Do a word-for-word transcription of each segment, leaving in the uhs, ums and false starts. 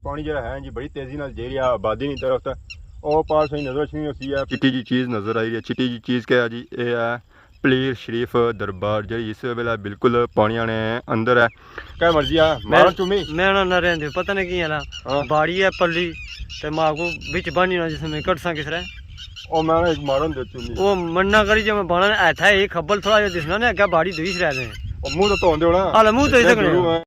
پانی جیہڑا ہے جی، بڑی تیزی نال جائی رہیا آبادی نی طرف۔ تے او پار تساں نظر اچھنی ہوسی ہے، چٹی جی چیز نظر آئی رہی ہے۔ چٹی جی چیز کیا ہے جی؟ اے ہے پلیر شریف دربار، جیہڑی اس ویلے بالکل پانیاں نے اندر ہے۔ کیا مرضی آ، میں مارن چومی؟ میں نہ، نہ رہندے، پتہ نہیں کی ہے نا۔ ہاں۔ باڑی ہے پلی، تے ماں کو بچ بانی ہونا، جس میں کٹ ساں کس طرح۔ او میں نہ ایک مارن دے چومی۔ او مننا کری جے میں بانا نے ایتھا ایک خبل تھوڑا جیہا دسنا نے، اگے باڑی دوئی رہ دے۔ او منہ تو دھوندے ہونا۔ ہاں، منہ تو ہی اے سکنے۔ ضرور ہے۔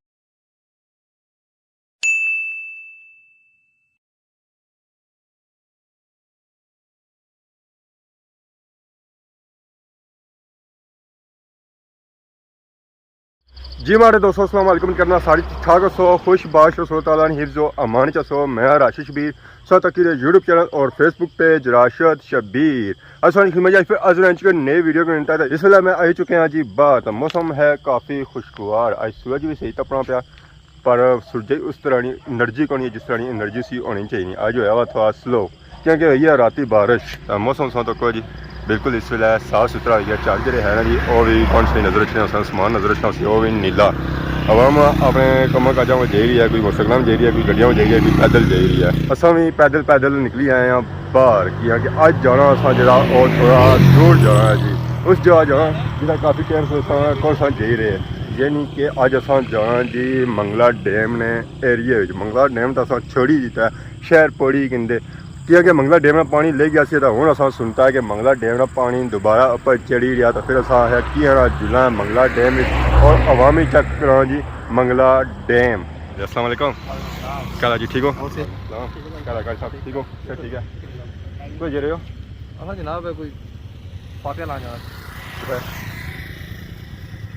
جی ماڑے دوستو، السلام علیکم، کرنا ساری ٹھیک ٹھاک ہسو، خوش باش ہسو، تعالیٰ نے حفظ و امان چ ہسو۔ میں راشد شبیر، سو تکی دے یوٹیوب چینل اور فیس بک پیج راشد شبیر۔ اساں خدمت اچ پھر حاضر ہاں ایک نئی ویڈیو کے نال۔ اس ویلے میں آئی چکے ہاں جی باہر، تے موسم ہے کافی خوشگوار، اج سورج بھی صحیح تپنا پیا۔ پر سورج اس طرح نی انرجی کونی ہے جس طرح نی انرجی سی ہونی چاہیے۔ اج ہویا وا تھوڑا سلو، کیونکہ ہوئی ہے راتی بارش۔ تاں موسم ساں تکو جی بالکل اس ویلے صاف ستھرا ہوئی گیا۔ چار جیہڑے ہے نا جی، او وی کون سے نظر اچھنے، اساں سامان نظر اچھنا سی، او وی نیلا۔ عوام اپنے کماں کاجاں وچ جائی رہی ہے، کوئی موٹر سائیکلاں وچ جائی رہی ہے، کوئی گڈیاں وچ جائی رہی ہے، کوئی پیدل جائی رہی ہے۔ اساں وی پیدل پیدل نکلی آئے ہاں باہر، کیاں کہ اج جانا اساں جیہڑا او تھوڑا دور جانا ہے جی، اس جگہ جانا جتھا کافی ٹائم سے اساں کون سا جائی رہے۔ یعنی کہ اج اساں جانا جی منگلا ڈیم نے ایریے وچ۔ منگلا ڈیم تاں اساں چھوڑی دیتا ہے، شہر پوڑی کندے، کیونکہ منگلا ڈیم نا پانی لے گیا سی۔ تاں ہن اساں سنتا ہے کہ منگلا ڈیم نا پانی دوبارہ اپر چڑھی رہیا، تاں پھر اساں آخیا کیاں نہ جلاں منگلا ڈیم وچ اور عوامی چیک کراں جی منگلا ڈیم۔ جی السلام علیکم۔ کیا حال ہے جی، ٹھیک ہو؟ اور سے؟ سلام۔ کیا حال ہے قاری صاحب، ٹھیک ہو؟ سب ٹھیک ہے؟ کوئی جے رہے ہو؟ ہاں جناب، کوئی فاتحہ لا جانا۔ کتھے؟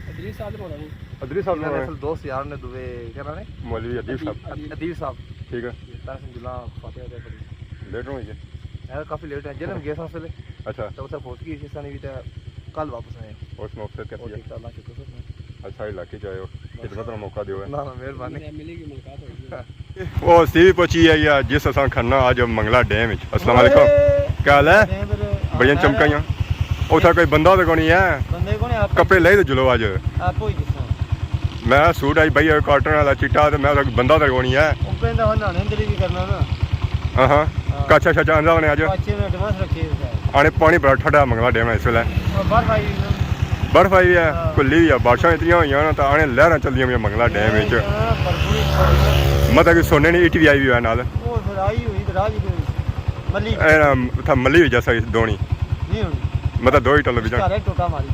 ادریس صاحب ہونا نہیں۔ ادریس صاحب انہاں نے ہونا۔ اصل دوست یار نے دوے، کیا ناں ہے؟ مولوی ادیب صاحب۔ ادیب، ادیب صاحب۔ ٹھیک ہے۔ تاں اساں جلاں فاتحہ دے پڑھی۔ لیٹ ہوئی ہے؟ یار کافی لیٹ ہے، جلم گئے ساں اس ویلے۔ اچھا۔ تو اتھے فوت کی سی سانی بھی تے کل واپس آئے۔ اور سناؤ، صحت کیسی ہے؟ ٹھیک ہے، اللہ شکر سب۔ اچھا علاقے چ آئے ہو، خدمت نا موقع دیو ہے۔ نہ، نہ، مہربانی۔ ملی کی ملاقات ہوئی ہے۔ او سی وی پہنچی ہے یا جس اساں کھڑنا اج منگلا ڈیم وچ۔ السلام علیکم۔ کیا حال ہے؟ بڑیاں چمکائیاں۔ اتھا کوئی بندہ تے کونی ہے۔ بندے کون ہے؟ آپ کپڑے لے تے جلو اج۔ آپ ہی جس طرح۔ میں سوٹ اج بھائی کاٹن والا چٹا تے میں بندہ تے کونی ہے۔ اوپن دا نہانے اندر ہی کرنا نا۔ ہاں ہاں۔ ہاں۔ کاچا شاچا آندا ہونے اج۔ کاچے میں ایڈوانس رکھے ہوئے ہے۔ آنے پانی بڑا ٹھڈا منگلا ڈیم ہے اس ویلے۔ برف آئی ہوئی ہے۔ برف آئی ہوئی ہے، ہاں۔ کھلی ہوئی ہے، بارشاں اتنیاں ہوئیاں نا، تاں آنے لہراں چلدیاں پیاں منگلا ڈیم وچ۔ ہاں، بھرپور۔ مطلب کہ سونے نی اٹ وی آئی ہوئی ہے نال۔ او پھر آئی ہوئی تے راہ وی کوئی ملی۔ اے نا، اتھا ملی ہوئی جیسا دونی۔ نہیں ہونی۔ مطلب دو ہی ٹلو بجا۔ گھر ٹوٹا ماری۔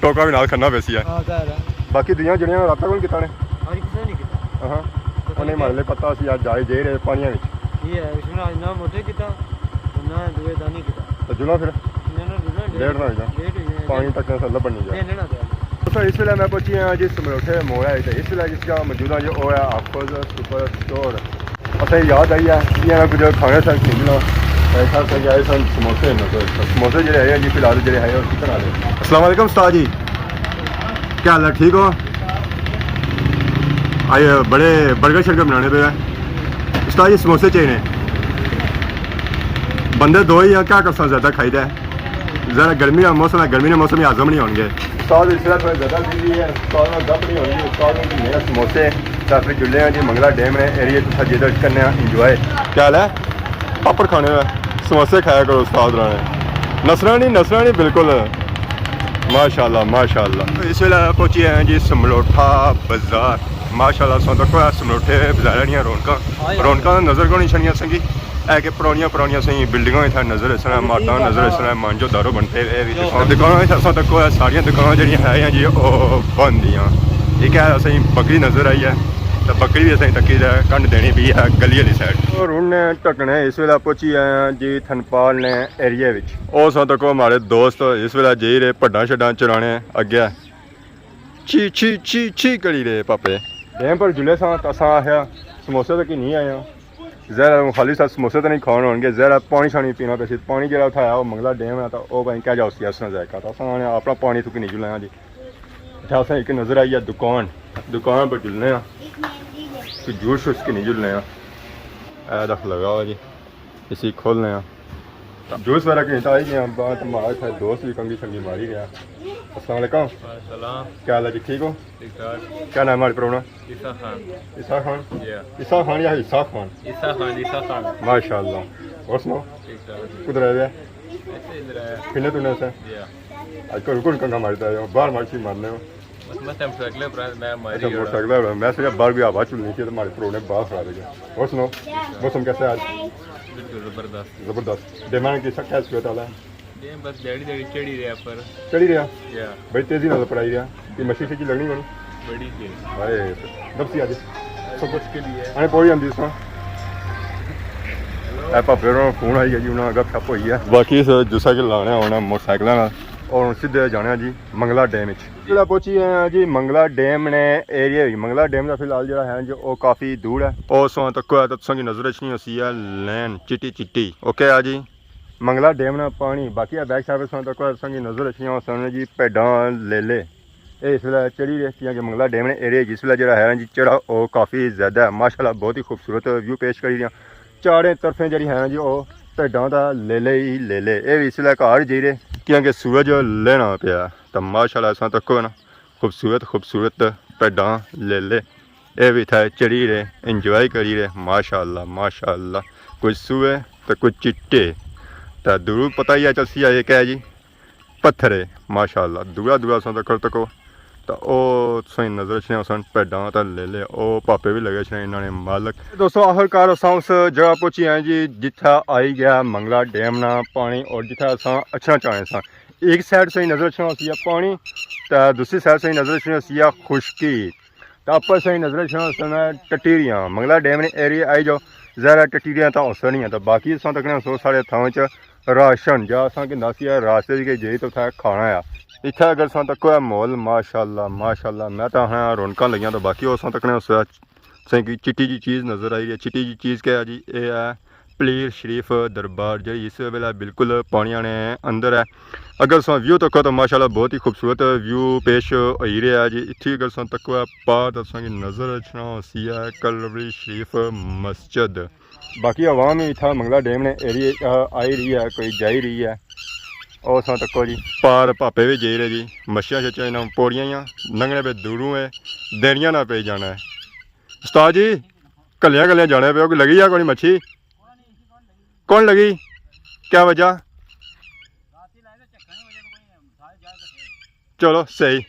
ٹوکا وی نال کھڑنا پیسی ہے۔ ہاں، ظاہر ہے۔ باقی دویاں جڑیاں رابطہ کون کیتا نے؟ ہاں، کسے نہیں کیتا۔ ہاں۔ پتہ انہیں نہیں مارے لے پتہ سی اج جائی جائی رہے پانیاں وچ۔ یہ ہے، اس نے اج نہ موٹر کیتا، نہ دوے دانی کیتا۔ تو جلو پھر۔ نہ، نہ، جلو، لیٹ نہ ہوئی جا۔ لیٹ ہوئی جا۔ پانی تک نہ لبن نہیں جا۔ نہیں، نہیں، نہ دے۔ دوستو، اس ویلے میں پہنچی ہاں جی سمروٹھے موڑ ہے، تے اس ویلے جس جگہ موجود ہاں جو او ہے حافظ سپر سٹور۔ اساں یاد آئی ہے، یہ نہ کچھ کھانے سن کھیلنا۔ ایسا سا کہ آئے سن سموسے نہ تو سموسے جڑے ہیں جی فی الحال جڑے ہیں اور کتنا لے۔ السلام علیکم استاد جی، کیا حال ہے؟ ٹھیک ہو؟ آئے بڑے برگر شرگر بنانے پہ ہیں۔ استاد جی سموسے چاہیے نے۔ بندے دو ہی ہیں، کیا کرساں زیادہ کھائی دے۔ ذرا گرمی نا موسم ہے، گرمی نے موسم ہی ہضم نہیں ہونگے۔ استاد اس طرح تھوڑا زیادہ بزی ہے، استاد نا گپ نہیں ہونگی، استاد نے میرا سموسے، تاں پھر جلے ہیں جی منگلا ڈیم نے ایریے تو سجے درج کرنے ہیں، انجوائے۔ کیا حال ہے؟ پاپڑ کھانے ہوئے، سموسے کھایا کرو استاد رانے۔ نسرانی، نسرانی بالکل۔ ماشاءاللہ، ماشاءاللہ۔ اس ویلے پہنچی ہیں جی سملوٹھا بازار۔ ماشاءاللہ، سو تک سملوٹھے بازار نیاں رونکاں، رونکاں نظر کونی چھنیاں سنگی۔ اے کہ پرانیاں پرانیاں سہی بلڈنگاں اتھا نظر اس طرح، عمارتاں نظر اس طرح، مانجو دارو بنتے اے وی دکھاؤ۔ دکاناں اتھا اساں تکو ہے، ساریاں دکاناں جڑیاں ہے جی او بند دیاں۔ ایک ہے اساں بکری نظر آئی ہے، تے بکری وی اساں تکی ہے، کنڈ دینی پی ہے گلی والی سائیڈ۔ اور ہن ٹکنے اس ویلے پہنچی آئے ہیں جی تھنپال نے ایریے وچ۔ او اساں تکو ہمارے دوست اس ویلے جائی رہے بھڈاں شڈاں چرانے اگے۔ چی چی چی چی کری رہے پاپے۔ ڈیم پر جلے ساں تاں اساں آخیا سموسے تک ہی نہیں آئے ہاں۔ ظاہر ہے خالی ساتھ سموسے تو نہیں کھان ہونگے، ظاہر ہے پانی شانی پینا پیسی۔ پانی جڑا اتھا آیا وہ منگلا ڈیم ہے، تو وہ بھائی کیا جا اس طرح ذائقہ تھا۔ اساں نے اپنا پانی تک نہیں جلایا جی۔ اتھا اساں ایک نظر آئی ہے دکان، دکان پر جلنے ہاں۔ کوئی جوس شوس کی نہیں جلنے ہاں۔ اے دکھ لگا ہوا جی، اسی کھولنے ہاں۔ جوس وغیرہ کی تو آئی گیا، بات مار تھا دوست بھی کنگھی شنگھی ماری گیا۔ السلام علیکم۔ وعلیکم السلام۔ کیا حال ہے جی، ٹھیک ہو؟ ٹھیک ٹھاک۔ کیا نام ہے ہمارے پرانا؟ عیسیٰ خان۔ عیسیٰ خان۔ جی ہاں۔ عیسیٰ خان یا عیسیٰ خان؟ عیسیٰ خان، عیسیٰ خان۔ ماشاءاللہ۔ اور سناؤ؟ ٹھیک ٹھاک۔ کدھر آئے ہوئے ہیں؟ ایسے ادھر آیا۔ کنے تو نے سے؟ جی ہاں۔ آج کل رکو، رکو، کہاں مارتا ہے؟ باہر مارچی مارنے ہو؟ بس میں موٹرسائیکل پر، میں ماری اچھا، ہوا۔ موٹرسائیکل پر۔ میں سوچا باہر بھی آواز چلنی تھی تو ہمارے پرانے باہر خراب ہو گیا۔ اور سناؤ؟ موسم کیسا ہے آج؟ بالکل زبردست۔ زبردست۔ ڈیماں کی سب کیا صورت حال ہے؟ ڈیم بس دیہڑی دیہڑی چڑھی رہیا پر۔ چڑھی رہیا؟ یا۔ بڑی تیزی نال پڑائی رہیا۔ یہ مچھی شچھی لگنی کونی؟ بڑی تیز۔ ہائے، دبسی آج۔ سب کچھ کے لیے۔ اے پوری آندی ساں۔ اے پاپے ہوراں فون آئی گیا جی، انہاں گپ شپ ہوئی ہے۔ باقی اس جسا کے لانے ہونا موٹرسائیکلاں نال اور ہن سیدھے جانے آں جی منگلا ڈیم وچ۔ جڑا پہنچی گئے آں جی منگلا ڈیم نے ایریا وچ۔ منگلا ڈیم دا فی الحال جڑا ہے جو او کافی دور ہے۔ او ساں تک ہے تساں کی نظر اچھنی ہوسی ہے لین چٹی چٹی۔ اوکے آ جی۔ منگلا ڈیم نا پانی، باقی آ بیک سائیڈ ساں تک اساں کی نظر اچھنیاں ہوسن جی بھیڈاں لیلے۔ اے اس ویلے چڑھی رہے کیاں کہ منگلا ڈیم نے ایریا جس ویلے جڑا ہے نا جی چڑھا او کافی زیادہ ہے۔ ماشاءاللہ بہت ہی خوبصورت ویو پیش کری رہیا۔ چاریں طرفیں جڑی ہے نا جی او بھیڈاں تے لیلے ہی لیلے۔ اے وی اس ویلے گھر جائی رہے کیاں کہ سورج لہنا پیا۔ تے ماشاءاللہ اساں تکو نا خوبصورت خوبصورت بھیڈاں لیلے۔ اے وی اتھا چڑھی رہے، انجوائے کری رہے۔ ماشاءاللہ، ماشاءاللہ۔ کچھ سوہے تے کچھ چٹے۔ تے دوروں پتہ ہی ہے چلسی ہے کیا جی؟ پتھر ہے۔ ماشاءاللہ۔ دورا دورا ساں تکو تکو۔ تے او تساں نظر اچھنے ہوسن بھیڈاں تے لیلے۔ او پاپے وی لگے اچھنے انہاں نے مالک۔ دوستو، آخر کار اساں اس جگہ پہنچی ہیں جی، جتھا آئی گیا منگلا ڈیم نا پانی اور جتھا اساں اچھنا چاہنے ساں۔ ایک سائیڈ سے نظر اچھنا ہوسی ہے پانی، تے دوسری سائیڈ سے نظر اچھنا ہوسی ہے خشکی۔ تے اپر سے نظر اچھنا ہوسن ٹٹیریاں۔ منگلا ڈیم نے ایریا آئی جاؤ، ظاہر ہے ٹٹیریاں تاں ہوسن ہی ہیں۔ تے باقی اساں تکنے سو ساڑے تھاں وچ راشن جا اساں کہ ناسی ہے، راستے وچ کہ جائی تے اتھا کھانا آ۔ اتھا اگر اساں تکو ہے ماحول، ماشاءاللہ، ماشاءاللہ، میں تاں آخنا رونقاں لگیاں۔ تے باقی اساں تکنے اس ویلے تساں کی چٹی جی چیز نظر آئی رہی ہے۔ چٹی جی چیز کیا ہے جی؟ اے ہے پلیر شریف دربار، جیڑی اس ویلے بالکل پانیاں نے اندر ہے۔ اگر تساں ویو تکو تو ماشاءاللہ بہت ہی خوبصورت ویو پیش ہوئی رہیا ہے جی۔ اتھی اگر تساں تکو ہے پار تو تساں کی نظر اچھنا ہوسی ہے کلوری شریف مسجد۔ باقی عوام وی اتھا منگلا ڈیم نے ایریے آئی رہی ہے، کوئی جائی رہی ہے۔ او تساں تکو جی پار پاپے وی جائی رہے جی۔ مچھیاں شچھیاں انہاں پوڑیاں ہیاں، لنگھنے پے دوروں ہے، دیڑیاں نہ پئی جانا ہے۔ استاد جی، کلیاں کلیاں جانے پے ہو، کوئی لگی یا کوئی مچھی؟ کون لگی؟ کیا وجہ؟ چلو صحیح۔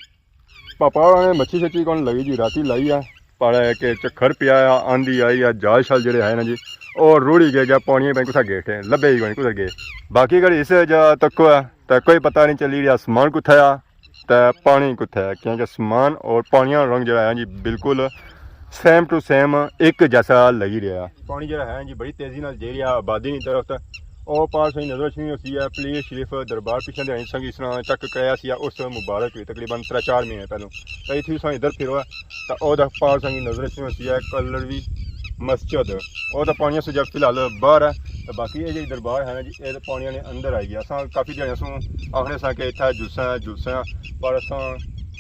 پاپا ہوراں نے مچھی شچھی کون لگی جی، راتی لائی ہے، پر ایک چکھر پیا ہے، آندھی آئی ہے، جال شال جڑے ہے نا جی، او روڑی گئے، گیا پانی پہ کتھا گئے تھے، لبے ہی کونی کتھا گئے۔ باقی اگر اس جگہ تکو ہے تے کوئی پتہ نہیں چلی رہیا سامان کتھا آ تے پانی کتھا ہے، کیونکہ سامان اور پانی نا رنگ جڑا ہے جی بالکل سیم ٹو سیم ایک جیسا لگی رہیا۔ پانی جڑا ہے جی بڑی تیزی نال جائی رہیا آبادی نی طرف۔ او پار سائیں نظر اچھنی ہوسی ہے پلیر شریف دربار، پچھلے دن سنگی اس طرح چیک کرایا سی اس مبارک وچ تقریباً ترے چار مہینے پہلوں۔ تے اتھی سائیں ادھر پھرو ہے تے او دا پار سائیں نظر اچھنی ہوسی ہے کلروی مسجد۔ او دا پانی سے جب فی الحال باہر ہے تے باقی اے جڑی دربار ہے نا جی، اے تے پانی نے اندر آئی گیا۔ اساں کافی دیہاڑیاں سوں آخنے ساں کہ اتھا جلساں جلساں، پر اساں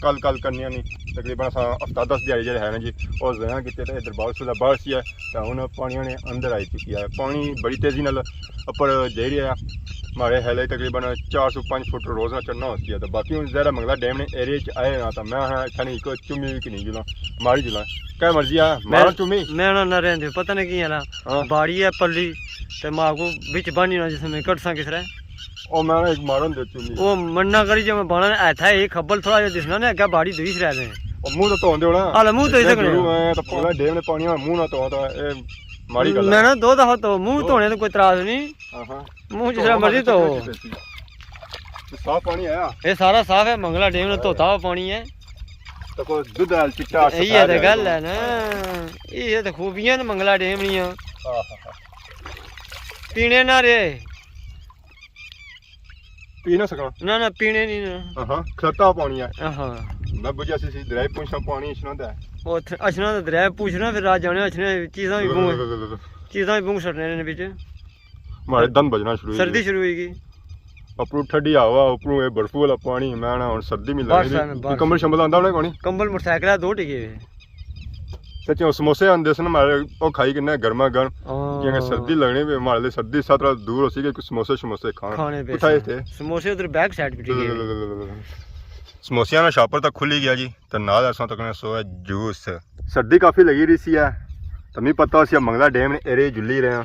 کل کل کرنیاں نی، تقریباً اساں ہفتہ دس دیہاڑے جڑے ہے نا جی، او ضائع کیتے تے دربار صلی اللہ باہر سی ہے، تے ہن پانی نے اندر آئی چکی ہے۔ پانی بڑی تیزی نال اپر جائی رہیا ہے، ماڑے خیال ہے تقریباً چار سو پنج فٹ روز نہ چڑھنا ہوسی ہے۔ تے باقی ہن ظاہر ہے منگلا ڈیم نے ایریا چ آئے نا، تے میں ہاں اتھا نہیں کوئی چمی وی کہ نہیں جلاں، ماری جلاں، کیا مرضی ہے، میں، مارا چمی۔ میں نہ، نہ رہندے، پتہ نہیں کی ہے نا، ہاں۔ باڑی ہے پلی، تے ماں کو بچ بانی ہونا جس میں کٹ ساں کس طرح۔ او میں ایک مارن دے چلی۔ او مننا کری جے میں بنا ایتھا ایک خبل تھوڑا جہا دسنا نے، اگے باڑی دوئی سرے نے۔ او منہ تو دھوندے ہونا۔ ہاں، منہ تو اتھے دھونا۔ میں تو پورا ڈیم نے پانی منہ نہ دھونا تو اے ماڑی گل ہے۔ میں نا دو دفعہ تو منہ دھونے تو کوئی تراس نہیں۔ ہاں، ہاں۔ منہ جس طرح مرضی تو۔ صاف پانی آیا۔ اے سارا صاف ہے، منگلا ڈیم نے دھوتا ہوا پانی ہے۔ تو کوئی دودھ نال چٹا اے تے گل ہے نا۔ اے تے خوبیاں نے منگلا ڈیم نیاں۔ ہاں، ہاں، ہاں۔ پینے نہ رہے۔ پی نہ سکاں۔ نہ، نہ، پینے نہیں نا۔ ہاں، ہاں، کھلتا پانی ہے۔ ہاں۔ میں بجھا سی، سی درائے پوچھنا پانی اچھنا تے۔ او اچھنا تے درائے پوچھنا، پھر رات جانے اچھنے چیزاں بھی بوں، چیزاں بھی بوں سٹنے نے وچ۔ ماڑے دند بجنا شروع ہوئی سردی گئی۔ شروع ہوئی گئی۔ اپروں ٹھڈی ہوا، اپروں اے برفو والا پانی، میں نا ہن سردی مل بس لگی۔ ہے نا، بس۔ کمبل شمبل آندا ہونا کونی؟ کمبل موٹرسائیکل دو ٹکے ہوئے۔ سچی، او سموسے آندے سن ماڑے، او کھائی کنے گرما گرم۔ ہاں۔ کیونکہ سردی لگنی پئی، ماڑے لئی سردی ساترا دور ہوسی کہ کوئی سموسے شموسے کھان۔ کھانے پے کتھا سن۔ اتھے؟ سموسے ادھر بیک سائیڈ پہ ٹکے ہوئے۔ سموسیاں نا شاپر تاں کھلی گیا جی، تے نال اساں تکنے سو ہے جوس۔ سردی کافی لگی رہی سی ہے، تے می پتہ سی منگلا ڈیم نے ایرے جلی رہے ہیں،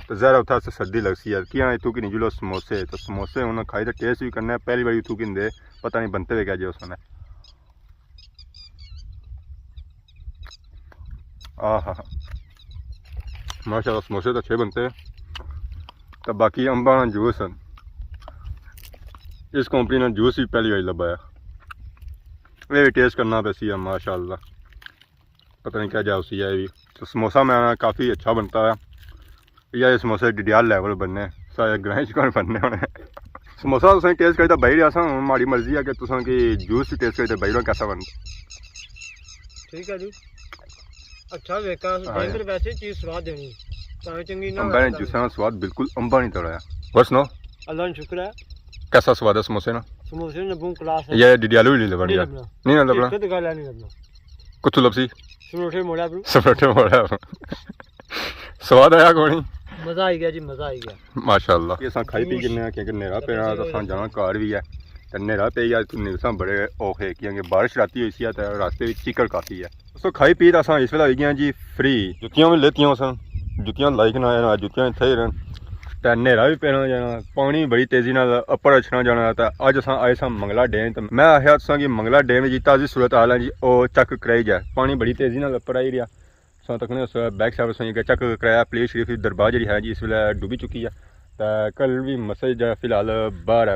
تے ظاہر ہے اتھا اساں سردی لگ سی ہے۔ کیاں اتھوں کی نہیں جلو سموسے، تے سموسے انہاں کھائی تے ٹیسٹ بھی کرنے، پہلی باری اتھوں کی دے، پتہ نہیں بنتے ہوئے کیا جی اس نے۔ آہا، ماشاءاللہ سموسے تو اچھے بنتے ہیں۔ تو باقی امباں نا جوس، اس کمپنی نا جوس بھی پہلی باری لبا ہے۔ یہ بھی ٹیسٹ کرنا پیسی ہے ماشاءاللہ۔ پتہ نہیں کیا جا اسی ہے بھی۔ تو سموسہ میں کافی اچھا بنتا ہے۔ یہ سموسے ڈڈیال لیول بننے، سارے گرائیں چ کون بننے ہونے۔ سموسہ تساں ٹیسٹ کری تے بائی رہیا سا، ہن ماڑی مرضی ہے کہ تساں کی جوس ٹیسٹ کری تے بائی رہو کیسا بنتا۔ ٹھیک ہے جی، اچھا ویکا ہاں۔ ڈینگر ویسے چیز سواد دینی، تاں چنگی نہ امبا نے ہونا۔ جوساں نا سواد بالکل امبا نہیں توڑا۔ اور سناؤ، اللہ نا شکر ہے۔ کیسا سواد ہے سموسے نا؟ سموسے نے بہت کلاس ہے۔ یہ ڈڈیالو ہی نہیں لبنا نہیں یار۔ لبنا۔ نہیں نہ لبنا۔ ٹھیک ہے، تو گل ہے نہیں لبنا۔ کتھوں لبسی؟ سمروٹھے موڑا برو۔ سمروٹھے موڑا۔ سواد آیا کونی؟ مزہ آئی گیا جی، مزہ آئی گیا۔ ماشاءاللہ۔ یہ اساں کھائی پی جوس۔ کنے آں، کیونکہ نیرا پینا، تو اساں جانا گھر بھی ہے۔ تے نیرا پئی گیا، اتھوں نکلساں بڑے اوکھے، کیونکہ بارش راتی ہوئی سی تے راستے وچ چیکڑ کافی ہے۔ سو کھائی پی تے اساں اس ویلے ہوئی گئے جی فری۔ جتیاں بھی لیتیاں اساں، جتیاں لائی کے نہ آئے نا، جتیاں اتھے ہی رہن۔ تے نیرا بھی پینا جانا، پانی بڑی تیزی نال اپر اچھنا جانا، تے اج اساں آئے ساں منگلا ڈیم۔ تے میں آخیا تساں کہ منگلا ڈیم جی تازی صورت حال ہے جی، او چیک کرائی جائے، پانی بڑی تیزی نال اپر آئی رہیا۔ سو تکنے اس بیک سائیڈ سو کہ چیک کرایا، پلیس شریف دی دربار جڑی ہے جی اس ویلے ڈوبی چکی ہے، تے کل بھی مسجد جا فی الحال باہر ہے۔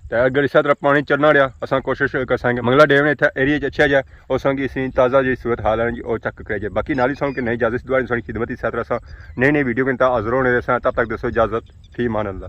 تے اگر اسے طرح پانی چڑھنا رہیا، اساں کوشش کرساں کہ منگلا ڈیم نے اتھے ایریا چ اچھا جائے، اور ساں کہ اسی تازہ جی صورت حال ہے جی، او چیک کرائی جائے۔ باقی نال ہی ساں کہ نئی اجازت دعا، ساں خدمت اسے طرح ساں نئی نئی ویڈیو کے تا حاضر ہونے رہساں۔ تب تک دوستو اجازت، فی امان اللہ۔